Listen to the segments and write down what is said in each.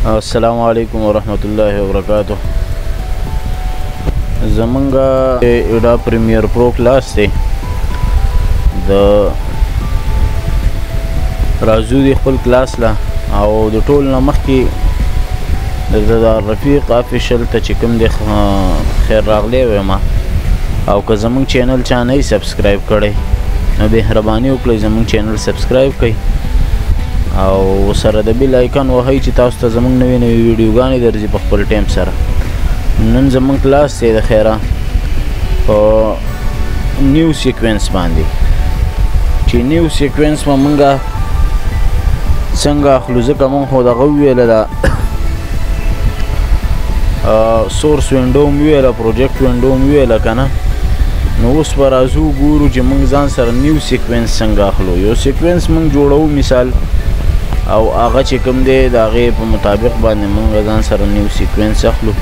السلام علیکم ورحمت الله وبرکاته. زمونږ Adobe Premiere Pro class دی، د راځو دی خپل کلاس له او د ټول نه مخکې د رفیق Official ته چې کوم دی خیر راغلی وایم. او که زمونږ channel چا نه subscribe کړی نو مهرباني وکړئ زمونږ channel subscribe کړئ او سره د bell icon وهئ چې تاسو ته زمونږ نوې نوې ویډیوګانې درځي په خپل ټایم سره. نن زمونږ کلاس دی د خیره په new sequence باندې، چې new sequence به مونږ څنګه اخلو، ځکه مونږ خو دغه وویله ده source window مو وویله، project window مو وویله که نه. نو اوس به راځو ګورو چې مونږ ځان سره new sequence څنګه اخلو. یو sequence مونږ جوړوو مثال، او هغه چې کوم دی د هغې په مطابق باندې مونږ ځان سره new sequence اخلو.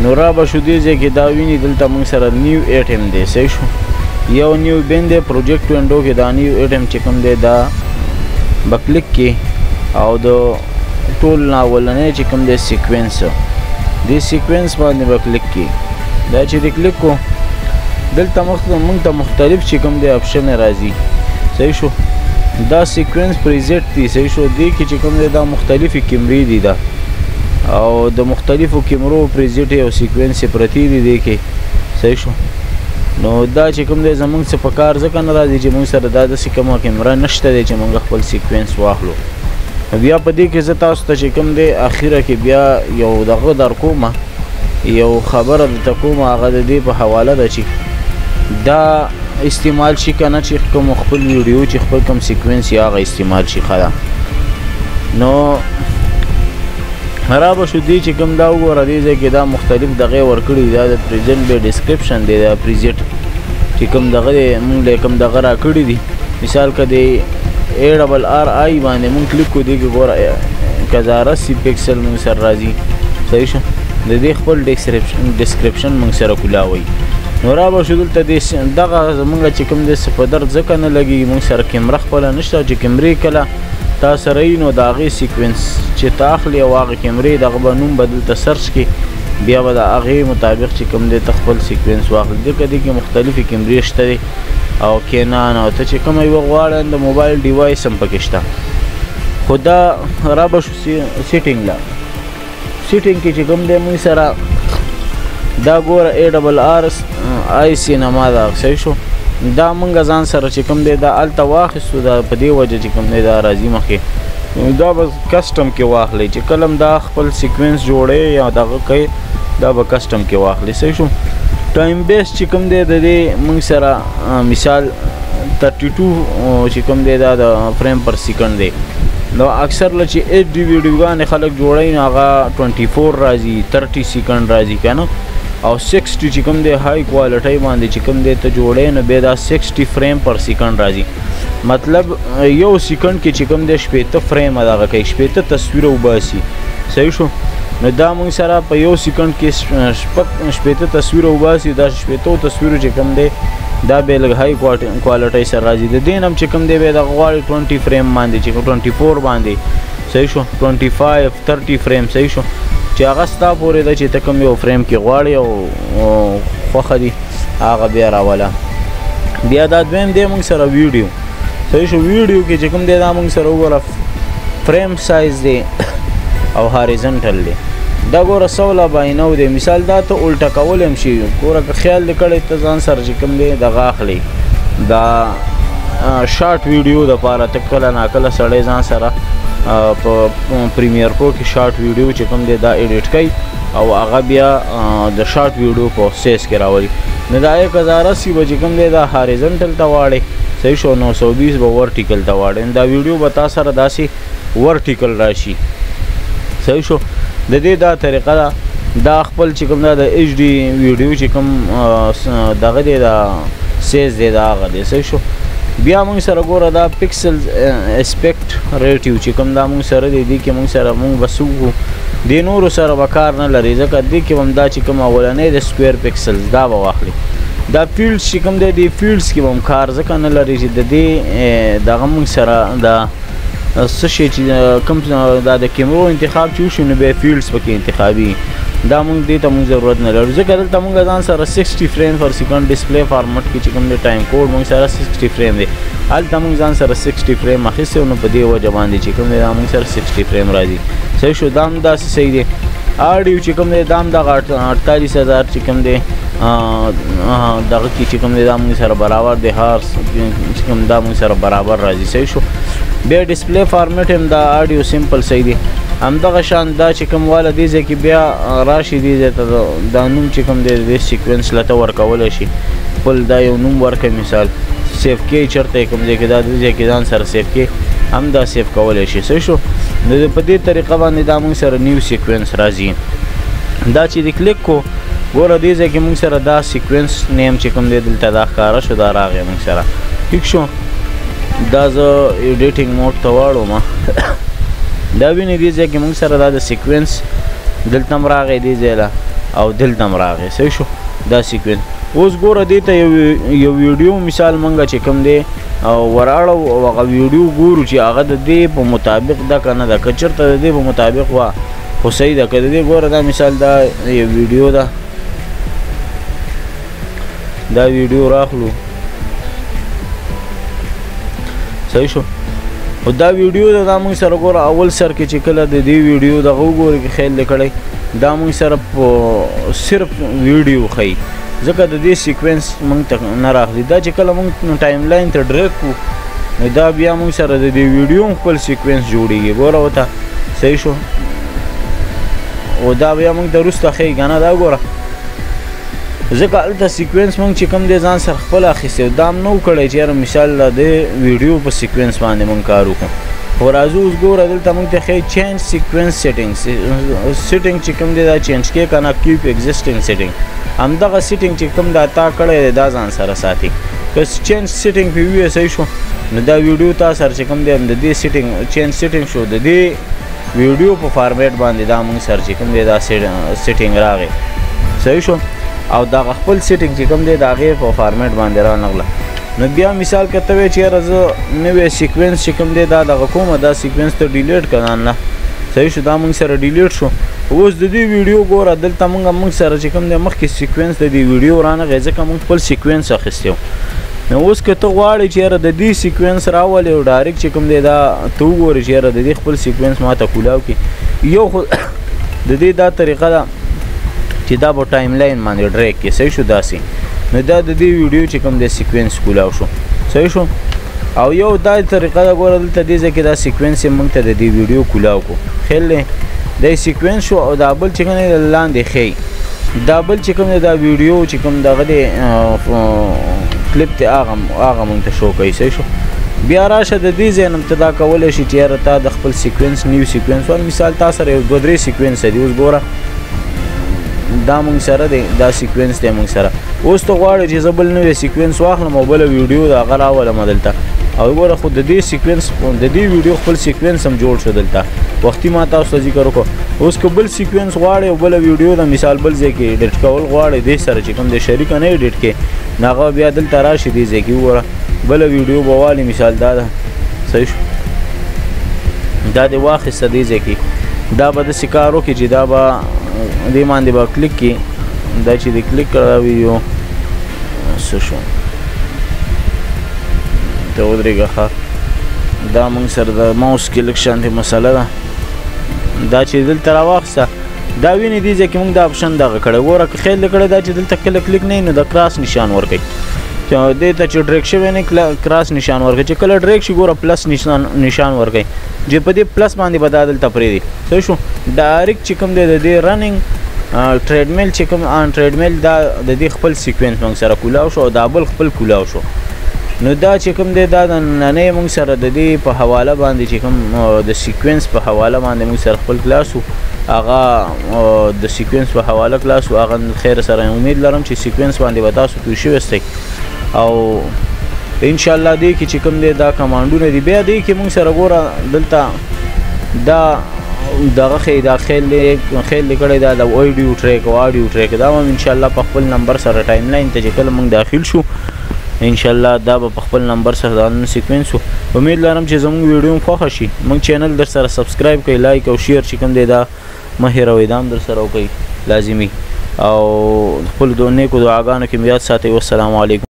نو را به شو دې ځای کې دا ویني دلته مونږ سره new item دی، صحیح شو، یو new bin دی project window کې، دا new item چې کوم دی دا به کلیک کې او د ټول نه اولنی چې کوم دی sequence، دې sequence باندې به کلیک کې. دا چې دې کلیک کو دلته مونږ ته مختلف چې کوم دی option راځي، صحیح شو. دا sequence preset دی، صحیح شو، دې کې چې کوم دی دا مختلفې کیمرې دي دا، او د مختلفو کیمرو preset او sequence پرتې دي دې کې، صحیح شو. نو دا چې کوم دی زمونږ څه په کار ځکه نه راځي چې مونږ سره دا داسې کومه کیمره نشته دی چې مونږ خپل sequence واخلو. بیا په دې کې زه تاسو ته چې کوم دی اخیره کې بیا یو دغه در کومه یو خبره درته کومه، هغه د دې په حواله ده چې دا استعمال شي که نه، چې کوم خپل ویډیو چې خپل کوم sequence یې هغه استعمال شي. ښه ده، نو را به شو دې چې کوم دا وګوره دې ځای کې دا مختلف دغې ورکړي، دا د present by description دی، دا preset چې کوم دغه دی مونږ له کوم دغه راکړي دي. مثال که دی A double R I باندې مونږ کلیک کړو، دې کې ګوره 1080 پکسل مونږ سره راځي، صحیح شو. د دې خپل description مونږ سره کولاوي. نو را به شو دلته دې دغه زمونږ چې کوم دی څه په درد ځکه نه لګېږي، مونږ سره کیمره خپله نشته چې کیمرې کله تا سره یي نو د هغې sequence چې ته اخلې او هغې کیمرې دغه به نوم به دلته search کړې، بیا به د هغې مطابق چې کوم دی ته خپل sequence واخلې. ځکه دې کې مختلفې کیمرې شته دی او Canon او ته چې کومه یوه غواړې د mobile device هم پکې شته. خو دا را به شو setting له، setting کې چې کوم دی مونږ سره دا ګوره A double R I cinema ده، صحیح شو. دا مونږ ځان سره چې کوم دی دا هلته واخیستو، دا په دې وجه چې کوم دی دا راځي مخکې. دا به custom کې واخلئ چې کله هم دا خپل sequence جوړوي یا دغه کوي دا به custom کې واخلئ، صحیح شو. time base چې کوم دی د دې مونږ سره مثال 32 چې کوم دی دا د frame per second دی. نو اکثر له چې HD ویډیوګانې خلک جوړوي نو هغه 24 راځي، 30 second راځي که نه، او 60 چې کوم دی high quality باندې چې کوم دی ته جوړې نو بیا دا 60 frame per second راځي. مطلب یو second کې چې کوم دی 60 فریم دغه کوي، 60 تصویر وباسي، صحیح شو. نو دا مونږ سره په یو second کې 60 تصویر وباسي، دا 60 تصویر چې کوم دی دا بیا لږ high quality سره راځي. د دې نه هم چې کوم دی بیا دغه غواړي 20 فریم باندې چې 24 باندې، صحیح شو، 25 30 فریم، صحیح شو، چې هغه ستا پورې ده چې ته کوم یو فریم کې غواړې او خوښه دي هغه بیا راوله. بیا دا دویم دی مونږ سره ویډیو، صحیح شو. ویډیو کې چې کوم دی دا مونږ سره وګوره frame size دی او horizontal دی. دا ګوره 16 by 9 دی، مثال دا ته الټه کولی هم شي. ګوره که خیال دې کړی ته ځان سره چې کوم دی دغه اخلې دا short video دپاره، ته کله ناکله سړی ځان سره په Premiere Pro کې short video چې کوم دی دا edit کوي او هغه بیا د short video په size کې راولي. نو دا 1080 به چې کوم دی دا horizontal ته واړې، صحیح شو، 920 به vertical ته واړې. نو دا ویډیو به تا سره داسې vertical راشي، صحیح شو. د دې دا طریقه ده. دا خپل چې کوم دا د HD video چې کوم دغه دی دا size دی دا هغه دی، صحیح شو. بیا مونږ سره ګوره دا pixel aspect ratio چې کوم دا مونږ سره دی، دې کې مونږ سره مونږ به څه وکړو، دې نورو سره به کار نه لري، ځکه دې کې هم دا چې کوم اولنی د square pixels دا به واخلي. دا fields چې کوم دی دې fields کې به هم کار ځکه نه لري چې د دې دغه مونږ سره دا څه شی چې کوم دا د کیمرو انتخاب چې وشي نو بیا fields پکې انتخابي. دا مونږ دې ته مونږ ضرورت نه لرو، ځکه دلته مونږ ځان سره 60 frame per second display format کې چې کوم دی time code مونږ سره 60 فریم دی، هلته مونږ ځان سره 60 فریم اخیستی نو په دې وجه باندې چې کوم دی دا مونږ سره 60 فریم راځي. صحیح شو، دا هم داسې صحیح دی. audio چې کوم دی دا هم دغه 48,000 چې کوم دی دغه کې چې کوم دی دا مونږ سره برابر دی، هر چې کوم دا مونږ سره برابر راځي. صحیح شو، بیا display format هم دا audio simple صحیح دی. همدغه شان دا چې کوم واله دې ځای کې بیا راشي دې ځای ته دا نوم چې کوم دی دې sequence له ته ورکولی شي، خپل دا یو نوم ورکړه، مثال save کې چېرته یې کوم ځای کې دا دې ځای کې ځان سره save کې هم دا save کولی شي. صحیح شو، نو په دې طریقه باندې دا مونږ سره new sequence راځي. دا چې دې کلیک کو ګوره دې ځای کې مونږ سره دا sequence name چې کوم دی دلته دا ښکاره شو، دا راغی مونږ سره. ټیک شو، دا زه editing mode ته واړوم. دا وینې دې ځای کې مونږ سره دا د sequence دلته هم راغی دې ځای له او دلته هم راغی. صحیح شو، دا sequence. اوس ګوره دې ته یو ویډیو مثال مونږ چې کوم دی وراړو او هغه ویډیو ګورو چې هغه د دې په مطابق ده که نه ده. که چېرته د دې په مطابق وه خو صحیح ده، که د دې ګوره دا مثال دا یو ویډیو ده، دا ویډیو راخلو. صحیح شو، او دا ویډیو ده دا مونږ سره ګوره اول سر کې چې کله د دې ویډیو دغه وګورئ که خیال دې کړی دا مونږ سره په صرف ویډیو ښیي، ځکه د دې sequence مونږ ته نه راخلي. دا چې کله مونږ timeline ته drag کړو نو دا بیا مونږ سره د دې ویډیو هم خپل sequence جوړیږي. ګوره ورته صحیح شو، او دا بیا مونږ ته وروسته ښیي که نه. دا ګوره ځکه هلته sequence مونږ چې کوم دی ځان سره خپل اخیستی، دا هم نه و کړی چې یاره مثال د دې ویډیو په sequence باندې مونږ کار وکړو. خو راځو اوس ګوره دلته مونږ ته ښیي change sequence setting، setting چې کوم دی دا change کې که نه keep existing setting، همدغه setting چې کوم دا تا کړی دی دا ځان سره ساتي. که change setting پې ووایې صحیح شو، نو دا ویډیو تا سره چې کوم دی د دې setting change setting شو، د دې ویډیو په فارمیټ باندې دا مونږ سره چې کوم دی دا setting راغی. صحیح شو، او دا خپل setting چې کوم دی د هغې په فارمیټ باندې رانغله. نو بیا مثال که ته وایې چې یاره زه نوی sequence چې کوم دی دا دغه کومه دا sequence ته delete کړه ځان له. صحیح شو، دا مونږ سره delete شو. اوس د دې ویډیو ګوره دلته مونږ سره چې کوم دی مخکې sequence د دې ویډیو رانغی، ځکه مونږ خپل sequence اخیستی و. نو اوس که ته غواړې چې یاره د دې sequence راولې او direct چې کوم دی دا ته وګورې چې یاره د دې خپل sequence ماته کولاو کړي، یو خو د دې دا طریقه ده چې دا به timeline باندې drag کړي. صحیح شو، داسې نو دا د دې ویډیو چې کوم دی sequence کولاو شو. صحیح شو، او یو دا طریقه ده ګوره دلته دې ځای کې دا sequence یې مونږ ته د دې ویډیو کولاو کړو. خیال دی دا sequence شو، او دا بل چې کوم دی لاندې ښیي، دا بل چې کوم دی دا ویډیو چې کوم دغه دی کلیپ دی هغه مونږ ته شو کوي. صحیح شو، بیا راشه د دې ځای نه ته دا کولی شي چې یاره تا د خپل sequence new sequence ول، مثال تا سره یو دوه درې sequence دی. اوس ګوره دا مونږ سره دی دا sequence دی مونږ سره. اوس ته غواړې چې زه بل نوی sequence واخلم او بله ویډیو د هغه راولم دلته، او ګوره خو د دې sequence د دې ویډیو خپل sequence هم جوړ شو دلته، وختي ما تاسو ته ذکر وکړو. اوس که بل sequence غواړې او بله ویډیو د مثال بل ځای کې edit کول غواړې، دې سره چې کوم دی شریکه نه edit کې، نو هغه بیا دلته راشي دې ځای کې وګوره بله ویډیو به والي، مثال دا ده. صحیح شو، دا دې واخیسته دې ځای کې، دا به داسې کار وکړي چې دا به دې باندې به کلیک کړي، دا چې دې کلیک کړه دا ویډیو څه شو ته ودرېږه. ښه دا مونږ سره د ماوس کې لږ شانتې مسله ده. دا چې دلته راواخیسته دا وینې دې ځای کې مونږ دا option دغه کړی. ګوره که خیال دې کړی دا چې دلته کله کلیک نه نو د cross نشان ورکوي، دې ته چې drag شوی نه cross نشان ورکوي، چې کله drag شي ګوره plus نشان ورکوي، چې په دې plus باندې به دا دلته پرېږدي. صحیح شو، direct چې کوم دی د دې running treadmill چې کوم on treadmill دا د دې خپل sequence مونږ سره کولاو شو او دا بل خپل کولاو شو. نو دا چې کوم دی دا د نننۍ مونږ سره د دې په حواله باندې چې کوم د sequence په حواله باندې مونږ سره خپل کلاس و، هغه د sequence په حواله کلاس و. هغه خیر سره امید لرم چې sequence باندې به تاسو پوه شوي یاستئ، او ان شاء الله دې کې چې کوم دی دا command ونه دي. بیا دې کې مونږ سره ګوره دلته دا دغه ښیي، دا خیال دې کړی دا د audio track او audio track، دا هم ان شاء الله په خپل نمبر سره timeline ته چې کله مونږ داخل شو ان شاء الله دا به په خپل نمبر سره دا نن سیکوینس وو. امید لرم چې زموږ ویډیو هم خوښه شي. موږ چینل در سره سبسکرایب کړئ، لایک او شیر چې کوم دی دا مه هېروئ، دا هم در سره وکړئ لازمي، او خپل نیکو دعاګانو کې مو یاد ساتئ. والسلام علیکم.